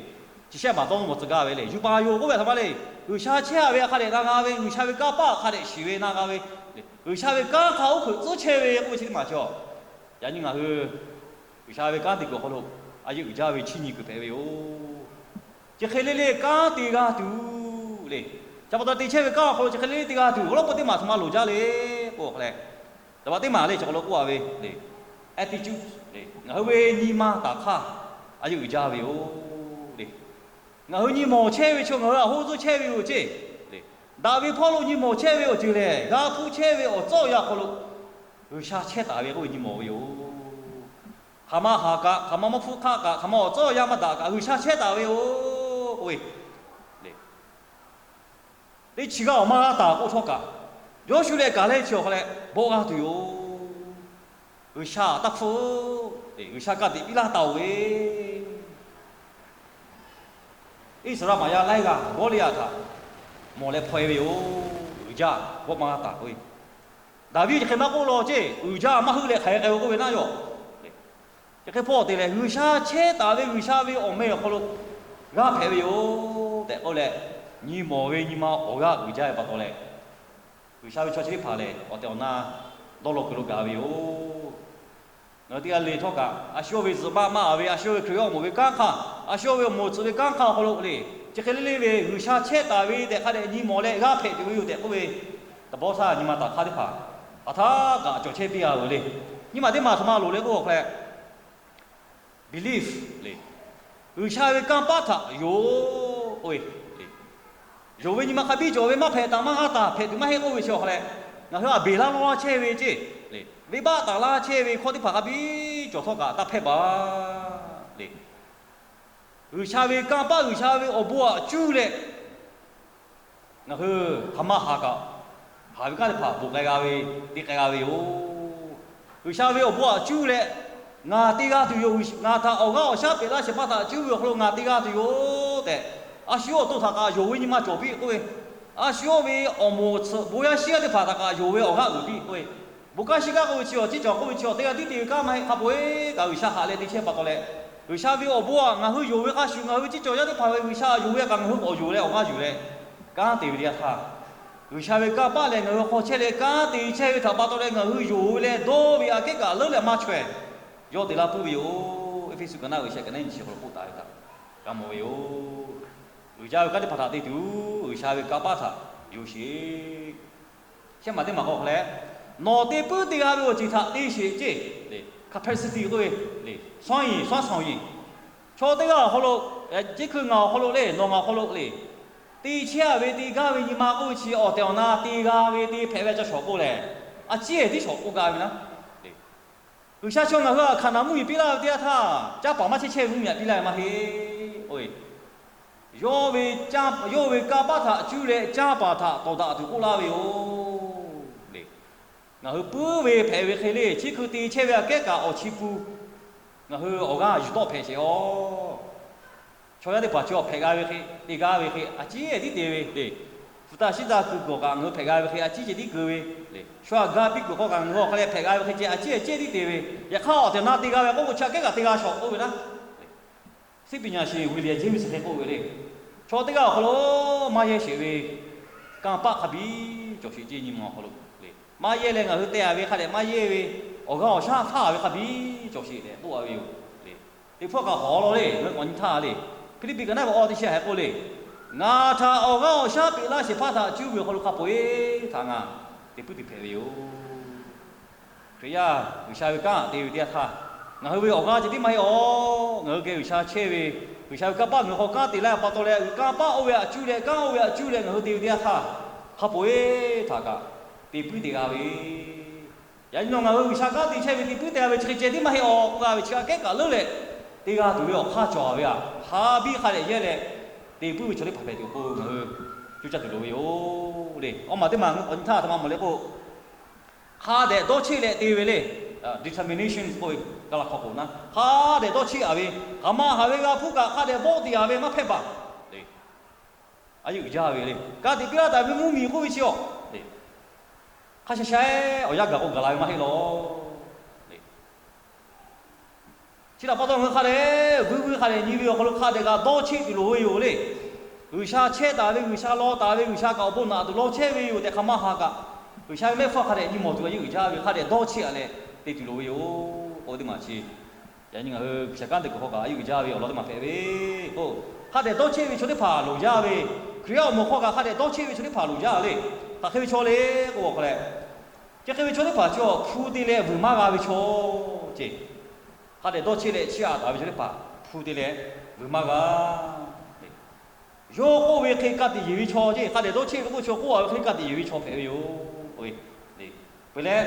Chi shehˆ maˬ dawˇ nawˇ mawˬ tcuh gaˇ ve le, yuˬ baˬ yoˬ k'oˆ ve htaꞈ ma le, G'uiˬsha chehˇ a ve hk'a dehꞈ na g'a ve, G'uiˬsha ve kanˇ paˆ hk'a dehꞈ shiˍ ve na g'a ve, G'uiˬsha ve kanˉ hk'a oˉ hkeuꞈ tcuhˉ chehˇ ve k'oˆ ve chi teˇ maˬ cawˬ. Yaꞈ nyi ngaˬ hui G'uiˬsha ve kanˉ te kuiˬ awˬ hk'aw lo a yeˇ uiˍ jaˇ ve chiˇ nyi kuiˬ hpehꞈ ve yoˬ. Chi hk'e le le kanˉ te g'a tuˬ le. Chi pa taw te chehˇ ve kanˉ awˬ hk'aw lo chi hk'e le le te g'a tuˬ awˬ lawn k'o teˇ maˬ htoꞈ ma loˍ jaˇ le k'o, a hk'a leh, a pa teˇ maˬ le chi hk'aw lo k'oˆ a ve, attitude le, ngaˬ hui ve nyi ma taˍ hk'aˇ a yeˇ uiˍ jaˇ ve yoˬ le. Ngaˬ hui nyi mawˬ chehˇ ve chaw ngaˬ hui a hoˉ zuhˆ chehˇ ve yoˬ ceˇ le. Daꞈ ve hpawˇ lo nyi mawˬ chehˇ ve awˬ ceuˬ lehˬ, g'a hpuˇ chehˇ ve awˬ tcuhˉ awˬ yanˇ awˬ hk'aw lo G'uiˬsha chehˇ taˍ ve k'oˆ ve nyi mawˬ ve yoˬ. Hk'aˬ ma haˍ kaꞈ, hk'aˬ ma mawˇ hpfuhˇ hk'aˆ kaꞈ, hk'aˬ ma awˬ cawˇ awˬ yanˇ maˇ daꞈ kaꞈ, G'uiˬsha chehˇ taˍ ve yoˬ k'oˆ ve le. Teˇ chi g'aˇ awˬ maˇ g'a taˍ k'oˆ htawˇ kaꞈ, yawˇ shu leh kaˬ leh chi awˬ hk'a leh bawˆ g'a tuˬ yoˬ. G'uiˬsha taˇ hpfuhˆ, G'uiˬsha ka tiꞈ piˇ laˇ taˍ-oˬ ve, Iˉsaˍreˍlaˆ maꞈ yaˇ laiˉ g'aˇ Gawˇliˇyaꞈ htaꞈ mawˬ leh hpaw e ve yoˬ. Uiˍ jaˇ bawˆ maˇ g'a taˍ k'oˆ ve, Daˍviˆ chi hk'e maˇ k'oˆ law ceˇ, uiˍ jaˇ maˇ heuˆ leh hk'aˬ hk'e k'ai-o k'oˆ ve naˉ yoˬ. Chi hk'e hpawˇ te leh G'uiˬsha chehˇ taˍ ve G'uiˬsha ve awˬ meh awˬ hk'aw lo g'aˇ hpehꞈ ve yoˬ tehꞈ k'oˆ leh, nyi mawˬ ve nyi ma awˬ g'aˇ uiˍ jaˇ ve pa taw leh, G'uiˬsha ve chaw chi teˇ hpaˍ lehˬ awˬ tehˬ awˬ na dawˇ law kuiˬ lo gaˬ ve yoˬ. Ngaˬ hui teˇ g'aˇ le htawˇ kaꞈ, a shu yawˇ ve zuhꞈ maˆ maˇ ve, a shu yawˇ ve Hkriꞈ yaˇ awˬ moˍ ve kanˉ hk'aˇ, a shu yawˇ ve awˬ moˍ tcuhꞈ ve kanˉ hk'aˇ awˬ hk'aw lo le, chi hk'e le le ve G'uiˬsha chehˇ taˍ ve tehꞈ hk'a dehꞈ nyi mawˬ leh g'aˇ hpehꞈ tuˬ ve yoˬ tehꞈ k'oˆ ve, ta bawˇ htaˇ nyi ma taˍ hk'aˇ teˇ hpaˍ hk'aˬ htaˇ kaꞈ cawˬ chehˇ piˇ g'a ve le. Nyi ma teˇ maˬ htoꞈ ma loˍ le k'oˆ hk'a leh, belief le, G'uiˬsha ve kanˇ paˆ htaꞈ yonˍ k'oˆ ve le. Yonˍ ve nyi ma hk'a biˇ cawˬ ve maˇ hpehꞈ taˍ maˇ g'a taˍ, hpehꞈ tuˬ maˇ heˆ k'oˆ ve chi awˬ hk'a leh, ngaˬ hui a beˬ laˇ lawˇ laˇ chehˇ ve ceˇ le, venˇbaˆ taˍ laˇ chehˇ ve hkawˇ teˇ hpaˍ hk'a biˇ cawˬ htawˇ kaꞈ taˇ hpehˇ baˬ le. G'uiˬsha ve kanˇ paˆ G'uiˬsha ve awˬ bon aꞈ cuˇ leh, ngaˬ hui hk'aˬ ma haˍ kaꞈ, haˍ ve kanˉ teˇ hpaˍ bon k'ai g'a ve, te k'ai g'a ve yoˬ. G'uiˬsha ve awˬ bon aꞈ cuˇ leh, ngaˬ te g'a tuˬ yoˬ, ngaˬ htaꞈ awˬ g'aˇ awˬ shaˉ peꞈ laˇ shehˍ hpaˇ htaꞈ cuˇ ve awˬ hk'aw lo ngaˬ te g'a tuˬ yoˬ tehꞈ, a shu yawˇ awˬ to htaꞈ kaꞈ yonˍ ve nyi ma cawˬ piˇ k'oˆ ve, a shu yawˇ ve awˬ moˍ awˬ tcuhꞈ bon yaˇ shiˉ yaˇ teˇ hpaˍ htaꞈ kaꞈ yonˍ ve awˬ g'aˇ uiˍ piˇ k'oˆ ve, bon kanˉ shiˉ kanˉ k'oˆ ve chi awˬ ciˉ cawˬ k'oˆ ve chi awˬ teˇ g'aˇ tiˉ te ve kanˉ maˇ heˆ hk'a peu-eˬ kaꞈ G'uiˬsha haꞈ leh te chehˇ pa taw leh, G'uiˬsha ve awˬ bon aꞈ ngaˬ hui yonˍ ve hk'a shuˍ ngaˬ hui ve ciˉ cawˬ yaˇ teˇ hpaˍ ve G'uiˬsha yonˍ ve kaꞈ ngaˬ hui k'awꞈ yonˍ leh awˬ g'aˇ yuˬ leh kanˉ te ve teˇ yanˇ htaˇ, G'uiˬsha ve kanˇ paˆ lehˬ ngaˬ hui hk'aw chehˇ leh kanˉ te chehˇ ve htaꞈ pa taw leh ngaˬ hui yonˍ ve leh dawˇ ve aꞈ kehˉ kaꞈ leuˉ leh maˇ chaweh yawˇ te laˇ puiˉ ve yoˬ. Eˇfeˇsuꞈ ka naˆ uiˍ shehˆ ka naˆ nyi chi hk'aw lo k'oˆ taˍ ve htaꞈ g'a mawˬ ve yoˬ. Uiˍ jaˇ ve kanˉ teˇ hpaˍ htaꞈ te tuˬ G'uiˬsha ve kanˇ paˆ htaꞈ yonˍ sheˍ. Shehˆ maˬ teˇ maˬ k'o hk'a leh, nawˬ te puiˉ te g'a ve awˬ ceuˬ htaꞈ te sheˍ ceˇ. Capacity k'oˆ ve, စွမ်းရည် စွမ်းဆောင်ရည် chaw teˇ g'aˇ awˬ hk'aw lo, ceˇ hkui ngaˬ awˬ hk'aw lo le, nawˬ ngaˬ awˬ hk'aw lo le, te chehˇ a ve te gaˇ ve nyi ma k'oˆ ve chi awˬ tehˬ awˬ na te g'a ve te hpehꞈ ve ca shawˍ k'oˆ lehˬ, a ciˉ tiˉ shawˍ k'oˆ gaˇ ve naˉ. G'uiˬsha chaw ngaˬ hui htaꞈ hkaˍnanˍ mvuhˇmiˬ piˇ laˇ ve teˇ yanˇ htaˇ, canˇ paˍ maˇ chehˇ chehˇ ve mvuhˇmiˬ htaꞈ piˇ laˇ ve maˇ heˆ. Yawˇ ve, yawˇ ve kanˇ paˆ htaꞈ cuˇ leh canˇ paˍ htaꞈ tawˍ daꞈ tuˬ k'oˆ laˇ ve yoˬ le. Ngaˬ hui puiˉ ve hpehꞈ ve hk'e le, chi hkui te chehˇ ve aꞈ kehˉ kaꞈ awˬ chi pun ngaˬ hui awˬ g'aˇ yuˬ tawˆ hpehꞈ sheˍ a. Chaw yaˇ teˇ hpaˍ chi awˬ hpehꞈ g'a ve hk'e, te g'a ve hk'e a ciˉ tiˉ te ve le. Hpu taˇ shiˉ taˇ keu kuiˬ awˬ kaꞈ ngaˬ hui hpehꞈ g'a ve hk'e a ciˉ ceh tiˉ keu ve le. Shu aꞈ ga piˇ kuiˬ hk'aw kaꞈ ngaˬ hui awˬ hk'a leh hpehꞈ g'a ve hk'e ceh a ciˉ ceh tiˉ te ve. Yaꞈ hk'aˇ awˬ tehˬ awˬ na te g'a ve k'oˆ k'o chi aꞈ kehˉ kaꞈ te g'a shawˍ k'oˆ ve naˉ. သိပညာရှင် William James hk'e k'oˆ ve le, chaw teˇ g'aˇ awˬ hk'aw lo maˇ yehˇ sheˍ ve kanˇ paˆ hk'a biˇ cawˬ sheˍ ceˇ nyi ma awˬ hk'aw lo le. Maˇ yehˇ leh ngaˬ hui te a ve hk'a dehꞈ maˇ yehˇ ve, awˬ g'aˇ awˬ shaˉ htaˇ a ve hk'a biˇ cawˬ sheˍ tehꞈ k'oˆ a ve yoˬ le. Teˇ hpawˇ kaꞈ hawˍ law le, ngaˬ hui k'awꞈ nyi htaˇ le. Hpiˇliˇpiˆ kaꞈ naˉ ve awˬ teˇ chi haiˬ k'oˆ le. Ngaˬ htaꞈ awˬ g'aˇ awˬ shaˉ peꞈ laˇ shehˍ hpaˇ htaꞈ cuˇ ve awˬ hk'aw lo hk'a peu-eˬ htaꞈ ngaˬ teꞈ puiˉ teꞈ hpehꞈ ve yoˬ. Hkriꞈ yaˇ G'uiˬsha ve kanˉ te ve teˇ yanˇ htaˇ, ngaˬ hui ve awˬ g'aˇ ceh tiˉ maˇ heˆ awˬ. Ngaˬ hui geh G'uiˬsha chehˇ ve, G'uiˬsha ve kanˇ paˆ ngaˬ hui hk'aw kanˉ te laˇ ve pa taw leh, kanˇ paˆ oˇ ve aꞈ cuˇ leh, kanˉ oˇ ve aꞈ cuˇ leh ngaˬ hui te ve teˇ yanˇ htaˇ, hk'a peu-eˬ htaꞈ kaꞈ teꞈ puiˉ teꞈ g'a ve Yaꞈ nyi nawˬ ngaˬ hui G'uiˬsha kanˉ te chehˇ ve teꞈ puiˉ teꞈ g'a ve chi hk'e ceh tiˉ maˇ heˆ awˬ k'oˆ g'a ve chi aꞈ kehˉ kaꞈ leuˉ leh, teˇ g'aˇ tuˬ ve awˬ hk'aˇ cawˬ ve aꞈ hk'a biˇ hk'a dehꞈ yehˇ leh, teꞈ puiˉ ve chaw teˇ hpaˍ hpehꞈ tuˬ awˬ pon ngaˬ hui coˇ caˇ tuˬ loˍ ve yoˬ le. Awˬ maˬ teˇ maˬ awˬ nyi htaˇ aˬ htoꞈ ma mawˬ le k'o, hk'a dehꞈ dawˇ cheˆ leh te ve le. Determination k'oˆ ve, Kaˇlaˇ hkawˇ k'o na, hk'a dehꞈ dawˇ cheˆ a ve, hk'aˬ ma haˍ ve g'a hpuˇ kaꞈ hk'a dehꞈ bawˆ te a ve maˇ hpehˇ baˬ le. A yeˇ uiˍ jaˇ ve le. Ka tiꞈ piˇ laˇ taˍ ve mvuhˇmiˬ k'oˆ ve chi awˬ, hk'a sha sha awˬ yanˇ gaˬ k'o gaˬ la ve maˇ heˆ law. Chi htaꞈ pa taw ngaˬ hui hk'a dehꞈ vuiˇ vuiˇ hk'a dehꞈ nyi ve awˬ hk'aw lo hk'a dehꞈ kaꞈ dawˇ cheˆ tuˬ loˍ ve yoˬ le. G'uiˬsha chehˇ taˍ ve, G'uiˬsha law taˍ ve, G'uiˬsha kaꞈ awˬ bon naꞈ tuˬ law chehˇ ve yoˬ tehꞈ hk'aˬ ma haˍ kaꞈ, G'uiˬsha ve mehˆ hpfuhˇ hk'a dehꞈ nyi mawˬ tuˬ a yeˇ uiˍ jaˇ ve hk'a dehꞈ dawˇ cheˆ a leh te tuˬ loˍ ve yoˬ k'oˆ ve teˇ maˬ chi. Yaꞈ nyi ngaˬ hui G'uiˬsha kanˉ te kuiˬ hk'aw kaꞈ a yeˇ uiˍ jaˇ ve awˬ lawn teˇ maˬ hpehꞈ ve k'o, hk'a dehꞈ dawˇ cheˆ ve chaw teˇ hpaˍ loˍ jaˇ ve, Hkriꞈ yaˇ awˬ moˍ hk'aw kaꞈ hk'a dehꞈ dawˇ cheˆ ve chaw teˇ hpaˍ loˍ jaˇ le. Hk'aˬ hk'e ve chaw le k'o, awˬ hk'aw leh, chi hk'e ve chaw teˇ hpaˍ chi awˬ hpu te leh vuiˬ maˇ g'a ve chaw ce. Hk'a dehꞈ dawˇ cheˆ leh chiˇ aꞈ taˍ ve chaw teˇ hpaˍ hpu te leh vuiˬ maˇ g'a. Yawˇ k'oˆ ve hk'e ka tiꞈ yeˬ ve chaw ce. Hk'a dehꞈ dawˇ cheˆ ve k'oˆ ve chaw k'oˆ a ve hk'e ka tiꞈ yeˬ ve chaw hpehꞈ ve yoˬ. Peuˬ leh,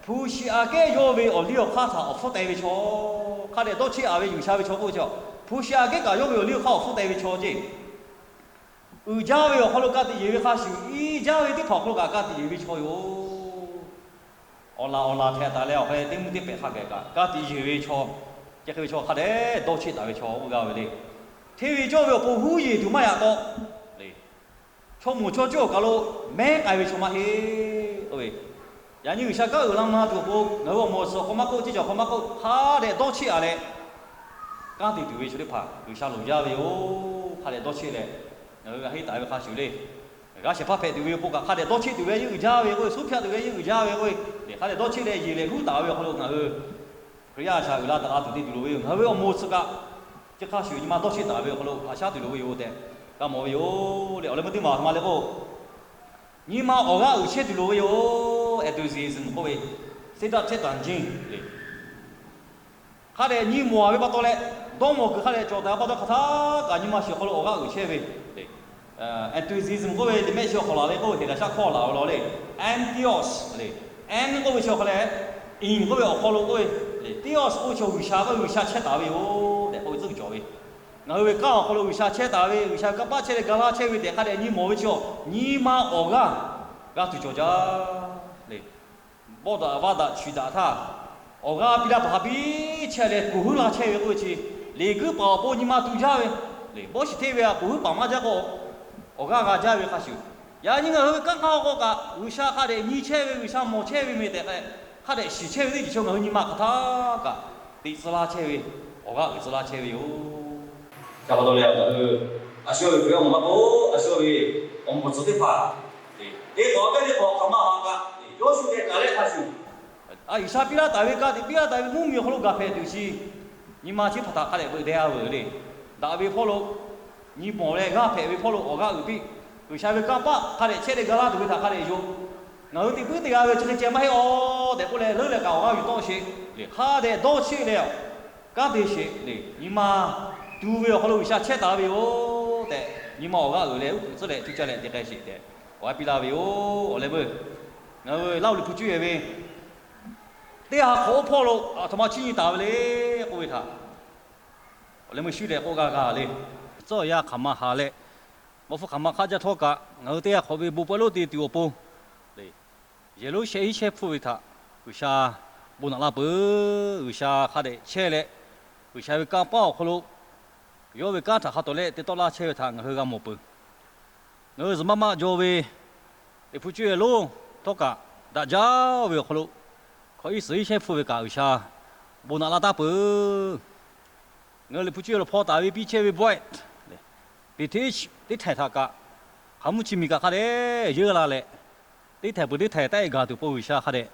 hpu shi aꞈ kehˉ yawˇ ve awˬ liˇ awˬ hk'aˇ htaꞈ awˬ hpfuhˇ teh ve chaw, hk'a dehꞈ dawˇ cheˆ a ve G'uiˬsha ve chaw k'oˆ ve chaw, hpu shi aꞈ kehˉ kaꞈ yawˇ ve awˬ liˇ awˬ hk'aˇ awˬ hpfuhˇ teh ve chaw ce. Uiˍ jaˇ ve awˬ hk'aw lo ka tiꞈ yeˬ ve hk'a shuˍ, iˉ jaˇ ve teˇ hpaˍ awˬ hk'aw lo kaꞈ ka tiꞈ yeˬ ve chaw yoˬ. Awˬ laˬ awˬ laˬ hpehꞈ taˍ leh awˬ hk'e teˇ mvuhˇ teˇ hpehꞈ hk'a gaˬ kaꞈ ka tiꞈ yeˬ ve chaw, chi hk'e ve chaw hk'a dehꞈ dawˇ cheˆ taˍ ve chaw k'oˆ gaˇ ve le. Hteˇ ve cawˇ ve awˬ pon huˉ yeˬ tuˬ maˇ yaꞈ taw, chaw moˍ chaw ceuˬ awˬ kaˬ lo mehˉ k'ai ve chaw maˇ heˆ k'oˆ ve. Yaꞈ nyi G'uiˬsha kanˉ uiˍ la ma tuˬ awˬ pon ngaˬ hui awˬ moˍ awˬ suhˍ hk'aw maˇ k'oˆ, ceˇ cawˬ hk'aw maˇ k'oˆ, hk'a dehꞈ dawˇ cheˆ a leh kanˉ te tuˬ ve chaw teˇ hpaˍ G'uiˬsha loˍ jaˇ ve yoˬ. Hk'a dehꞈ dawˇ cheˆ leh ngaˬ hui g'a henˇ taˍ ve hk'a shuˍ le. G'aˇ shehˍ hpaˇ hpehꞈ tuˬ ve awˬ pon kaꞈ hk'a dehꞈ dawˇ cheˆ tuˬ ve yeˇ uiˍ jaˇ ve k'oˆ ve, suhˉ hpaˇ tuˬ ve yeˇ uiˍ jaˇ ve k'oˆ ve, hk'a dehꞈ dawˇ cheˆ leh yeˬ leh huˉ taˍ ve awˬ hk'aw lo ngaˬ hui Hkriꞈ yaˇ a shaꞈ uiˍ la taˍ la tuˬ te tuˬ loˍ ve yoˬ. Ngaˬ hui ve awˬ moˍ suhˍ kaꞈ chi hk'a shuˍ nyi ma dawˇ cheˆ taˍ ve awˬ hk'aw lo haꞈ shaˉ tuˬ loˍ ve yoˬ tehꞈ g'a mawˬ ve yoˬ le. Awˬ leh meuˇ teˇ maˬ a htoꞈ ma le k'o, nyi ma awˬ g'aˇ uiˍ chehˇ tuˬ loˍ ve yoˬ. Enthusiasm k'oˆ ve, စိတ်ဓာတ်ထက်သန်ခြင်း le. Hk'a dehꞈ nyi mawˬ a ve pa taw leh, dawˇ mawˬ kuiˬ hk'a dehꞈ cawˬ taˍ ve pa taw hk'aˬ htaˇ kaꞈ nyi ma shiˍ awˬ hk'aw lo awˬ g'aˇ uiˍ chehˇ ve le. Enthusiasm k'oˆ ve teˇ mehˆ shiˍ awˬ hk'aw laˬ le k'oˆ ve hk'e daꞈ shaˉ hkawˇ laˬ ve law le. Entheos le. En k'oˆ ve chi awˬ hk'aw leh, in k'oˆ ve awˬ hk'aw lo k'oˆ ve, theos k'oˆ ve chi G'uiˬsha k'oˆ ve G'uiˬsha chehˇ taˍ ve yoˬ tehꞈ k'oˆ ve tcuhˉ kuiˬ cawˬ ve. Ngaˬ hui ve kanˉ awˬ hk'aw lo G'uiˬsha chehˇ taˍ ve, G'uiˬsha ve kanˇ paˆ chehˇ leh ga laˇ chehˇ ve tehꞈ hk'a dehꞈ nyi mawˬ ve chi awˬ nyi ma awˬ g'aˇ g'a tuˬ cawˬ jaˇ le. Bawˆ daꞈ vaˇ daꞈ chi daꞈ htaˇ, awˬ g'aˇ piˇ laˇ paˍ hk'a biˇ chehˇ leh kuˬ huiˉ la chehˇ ve k'oˆ ve chi, liꞈ guiˇ paˍ awˬ pon nyi ma tu jaˇ ve le. Bawˆ shiˍ hteˇ ve a kuˬ huiˉ paˍ maˇ jaˇ k'o, awˬ g'aˇ g'a jaˇ ve hk'a shuˍ, yaꞈ nyi ngaˬ hui ve kanˉ hk'aˇ k'o kaꞈ G'uiˬsha hk'a dehꞈ nyi chehˇ ve, G'uiˬsha mawˬ chehˇ ve meh tehꞈ hk'a dehꞈ shiˍ chehˇ ve teˇ ceuˬ chi ngaˬ hui nyi ma hk'aˬ htaˇ kaꞈ teꞈ tcuh laˇ chehˇ ve awˬ g'aˇ uiˍ tcuh laˇ chehˇ ve yoˬ. Ca pa taw leh ngaˬ hui a shu ve Hkriꞈ yaˇ awˬ moˍ maˇ k'oˆ, a shu ve awˬ moˍ tcuh teˇ hpaˍ, teˇ hk'awꞈ kehˉ teˇ hk'awꞈ hk'aˬ ma haꞈ kaꞈ yawˇ shu geh taˍ leh hk'a shuˍ, a G'uiˬsha piˇ laˇ taˍ ve, ka tiꞈ piˇ laˇ taˍ ve mvuhˇmiˬ awˬ hk'aw lo gaˬ hpehꞈ tuˬ chi, nyi ma chi hpaˍ htaꞈ hk'a dehꞈ veuꞈ deh a veuˬ le. Daꞈ ve hpawˇ lo nyi mawˬ leh g'aˇ hpehꞈ ve hpawˇ lo awˬ g'aˇ uiˍ piˇ, G'uiˬsha ve kanˇ paˆ hk'a dehꞈ chehˇ leh ga laˇ tuˬ ve htaꞈ hk'a dehꞈ yoˬ. Ngaˬ hui teꞈ puiˉ teˇ g'a ve chi hk'e ceh maˇ heˆ aw tehꞈ k'oˆ leh leuˉ leh kaꞈ awˬ g'aˇ yuˬ tawˆ sheˍ le. Hk'a dehꞈ dawˇ cheˆ leh kanˉ te sheˍ le. Nyi ma tu ve awˬ hk'aw lo G'uiˬsha chehˇ taˍ ve yoˬ tehꞈ, nyi ma awˬ g'aˇ uiˍ leh uˉ peunˍ tcuhˉ leh cuˇ caˇ leh te k'ai sheˍ tehꞈ awˬ g'aˇ piˇ laˇ ve yoˬ. Awˬ leh meuˇ ngaˬ hui Laˇhuˍ liꞈ hpu cuˇ yehˬ ve teˇ ha hk'awꞈ oˇ hpawˇ lo aˬ htoꞈ ma chiˇ nyi taˍ ve le k'oˆ ve htaꞈ awˬ leh meuˇ shuˉ leh k'oˆ g'a g'a le. Tcuhˉ awˬ yanˇ hk'aˬ ma haꞈ leh, mawˇ hpfuhˇ hk'aˬ ma hk'aˆ jaˇ htawˇ kaꞈ ngaˬ hui teˇ ha hk'awꞈ ve bon pawehˇ lonˉ te tuˬ awˬ pon le, yehˬ lonˉ shehˆ hinˉ shehˆ hpfuhˇ ve htaꞈ G'uiˬsha bon naꞈ laˇ peuˬ. G'uiˬsha hk'a dehꞈ chehˇ leh, G'uiˬsha ve kanˇ paˆ awˬ hk'aw lo yawˇ ve kanˉ htaꞈ hk'a tawˍ leh te tawˆ laˇ chehˇ ve htaꞈ ngaˬ hui g'a mawˬ peuˬ. Ngaˬ hui zuhꞈ maˇ maˆ jaw ve liꞈ hpu cuˇ yehˬ lonˉ htawˇ kaꞈ daꞈ jaˇ ve awˬ hk'aw lo, hkawꞈ iˉ suhˍ iˉ shehˇ hpfuhˇ ve kaꞈ G'uiˬsha bon naꞈ laˇ taˉ peuˬ. Ngaˬ hui liꞈ hpu cuˇ yehˬ lo hpaw taˍ ve piˇ chehˇ ve Boaz, British teˇ htaiˍ htaꞈ kaꞈ hk'aˬ mvuhˇ chi miˬ kaꞈ hk'a dehꞈ yeuˇ la leh, teˇ htaiˍ peuˬ teˇ htaiˍ taˆ e gaˬ tuˬ pon G'uiˬsha hk'a dehꞈ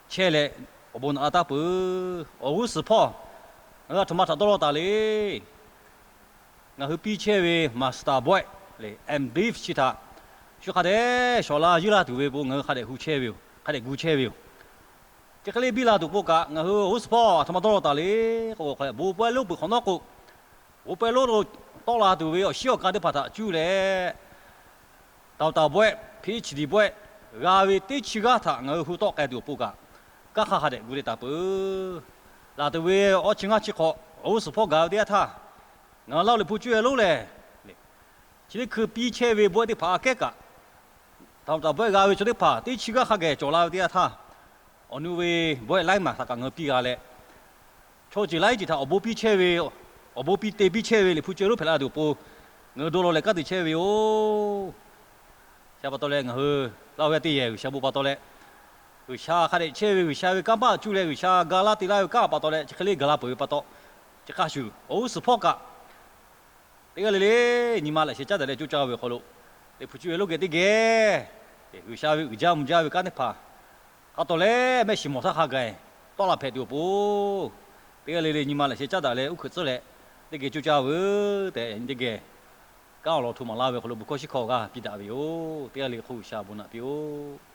chehˇ leh awˬ bon naꞈ la taˉ peuˬ. Awˬ g'uˇ suhˍ hpawˇ ngaˬ hui aˬ htoꞈ ma htaꞈ dawˇ law taˍ le. Ngaˬ hui piˇ chehˇ ve master bawehˆ leh M.Div chi htaꞈ shu hk'a dehꞈ shawˍ la yuˇ la tuˬ ve bon ngaˬ hui hk'a dehꞈ hu chehˇ ve yoˬ, hk'a dehꞈ gu chehˇ ve yoˬ. Chi hk'e le biˇ la tuˬ k'o kaꞈ, ngaˬ hui awˬ g'uˇ suhˍ hpawˇ a htoꞈ ma dawˇ law taˍ le k'o, bon pawehˇ lonˉ peuˬ hk'awꞈ nawˉ k'o, bon pawehˇ lonˉ lo tawˆ la tuˬ ve awˬ shiˉ awˬ ka teˇ hpaˍ htaꞈ cuˇ leh, taoˍ taˍ bawehˆ, Ph.D bawehˆ g'a ve teˇ chi g'aˇ htaꞈ ngaˬ hui hu tawˆ k'ai tuˬ awˬ pon kaꞈ, kanˉ hk'aˇ hk'a dehꞈ gu leh taˍ peuˬ. Laˬ tuˬ ve awˇ chi ngaˇ chi hk'awꞈ awˬ g'uˇ suhˍ hpawˇ gaˬ ve teˇ yanˇ htaˇ, ngaˬ hui Liꞈ hpu cuˇ e lonˉ lehˬ, chi teˇ hkui piˇ chehˇ ve bawehˆ teˇ hpaˍ aꞈ kehˉ kaꞈ, taoˍ taˍ bawehˆ g'a ve chaw teˇ hpaˍ teˇ chi g'aˇ hk'a gehˬ cawˬ la ve teˇ yanˇ htaˇ, awˬ nu ve bawehˆ laiˉ maˬ htaꞈ kaꞈ ngaˬ hui piˇ g'a leh, chaw ceuˬ laiˉ ceuˬ htaꞈ awˬ bon piˇ chehˇ ve, awˬ bon piˇ te piˇ chehˇ ve Liꞈ hpu cuˇ e lonˉ hpehꞈ la tuˬ awˬ pon, ngaˬ hui dawˇ law leh kanˉ te chehˇ ve yoˬ. Chi pa taw leh ngaˬ hui Laˇ huˍ yaˇ teˇ yehˬ G'uiˬsha bon pa taw leh, G'uiˬsha hk'a dehꞈ chehˇ ve G'uiˬsha ve kanˇ paˆ cuˇ leh G'uiˬsha ga laˇ te laˇ ve kanˉ pa taw leh, chi hk'e le gaˬ la peuˬ ve pa taw, chi hk'a shuˍ awˬ g'uˇ suhˍ hpawˇ kaꞈ teˇ g'aˇ le le nyi ma laꞈ sheh caˉ daꞈ leh coˇ caˇ ve awˬ hk'aw lo, Liꞈ hpu cuˇ e lonˉ geh teˇ geh G'uiˬsha ve uiˍ jaˇ mvuh jaˇ ve kanˉ teˇ hpaˍ hk'a tawˍ leh mehˆ shiˍ mawˬ htaˇ hk'a gaˬ tawˆ la hpehꞈ tuˬ awˬ pon, teˇ g'aˇ le le nyi ma laꞈ sheh caˉ daꞈ leh uˉ hkuiꞈ tcuhˉ leh, teˇ geh coˇ caˇ veuˬ tehꞈ yaꞈ nyi teˇ geh kanˉ awˬ lawn hto maˍ laˇ ve awˬ hk'aw lo, bon hkawˇ shiˉ hkawˇ g'a piˇ daꞈ ve yoˬ. Teˇ g'aˇ le le hk'oˆ G'uiˬsha bon naꞈ piˇ-oˆ.